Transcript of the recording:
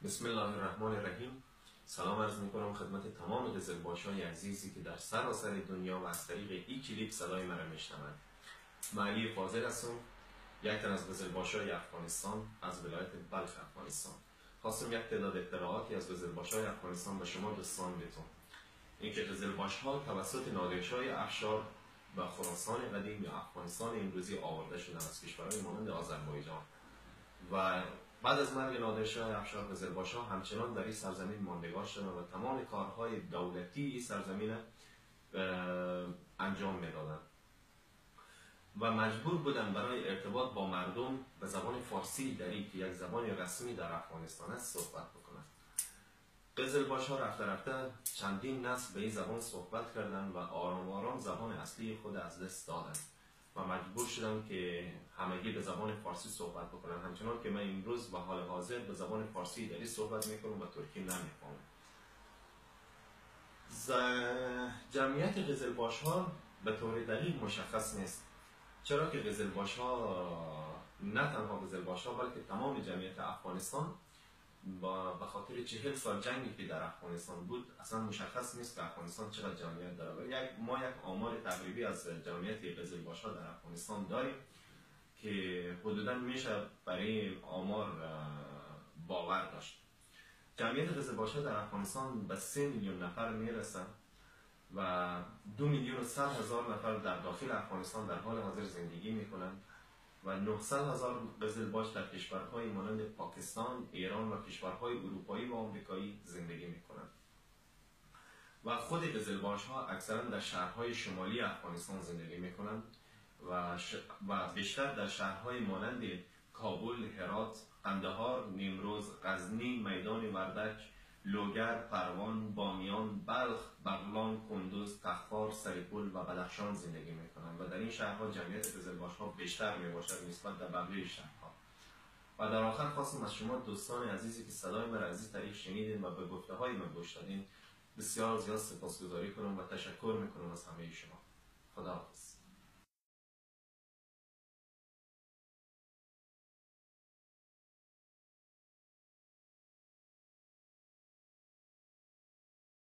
بسم الله الرحمن الرحیم. سلام عرض میکنم خدمت تمام قزلباشای عزیزی که در سراسر دنیا و از طریق این کلیپ صدای مرا میشنوند. من علی فاضل هستم، یک تن از قزلباشای افغانستان، از ولایت بلخ افغانستان. خواستم یک تعداد اطلاعاتی از قزلباشای افغانستان به شما دوستان بدم. اینکه قزلباش‌ها توسط نادرشاه افشار به خراسان قدیم یا افغانستان امروزی آورده شدند از کشورهای مانند آذربایجان و بعد از مرگ نادرشاه افشار قزلباش‌ها همچنان در این سرزمین ماندگار شدند و تمام کارهای دولتی این سرزمین انجام میدادند و مجبور بودند برای ارتباط با مردم به زبان فارسی دری که یک زبان رسمی در افغانستان است صحبت بکنند. قزلباش‌ها رفته رفته چندین نسل به این زبان صحبت کردند و آرام آرام زبان اصلی خود از دست دادند و مجبور شدم که همگی به زبان فارسی صحبت بکنن. همچنان که من امروز و حال حاضر به زبان فارسی دری صحبت میکنم و ترکی نمیفهمم. جمعیت قزلباش ها به طور دقیق مشخص نیست، چرا که قزلباش ها نه تنها قزلباش ها بلکه تمام جمعیت افغانستان به خاطر 40 سال جنگی که در افغانستان بود اصلا مشخص نیست که افغانستان چقدر جمعیت داره. ما یک آمار تقریبی از جمعیت قزلباش‌ها در افغانستان داریم که حدوداً میشه برای آمار باور داشت. جمعیت قزلباش‌ها در افغانستان به 3 میلیون نفر میرسه و 2,100,000 نفر در داخل افغانستان در حال حاضر زندگی میکنند و 900,000 قزلباش در کشورهای مانند پاکستان، ایران و کشورهای اروپایی و آمریکایی زندگی میکنند. و خود قزلباش ها اکثرا در شهرهای شمالی افغانستان زندگی میکنند و بیشتر در شهرهای مانند کابل، هرات، قندهار، نیمروز، غزنی، میدان وردک، لوگر، پروان، بامیان، بلخ، بغلان، کندوز، تخار، سرپل و بدخشان زندگی میکنند و در این شهرها جمعیت قزلباش‌ها بیشتر میباشد نسبت به بقیه شهرها. و در آخر خواستم از شما دوستان عزیزی که صدای مرا از این طریق شنیدین و به گفته های من گوش دادین بسیار زیاد سپاسگزاری کنم و تشکر میکنم از همه شما. خداحافظ.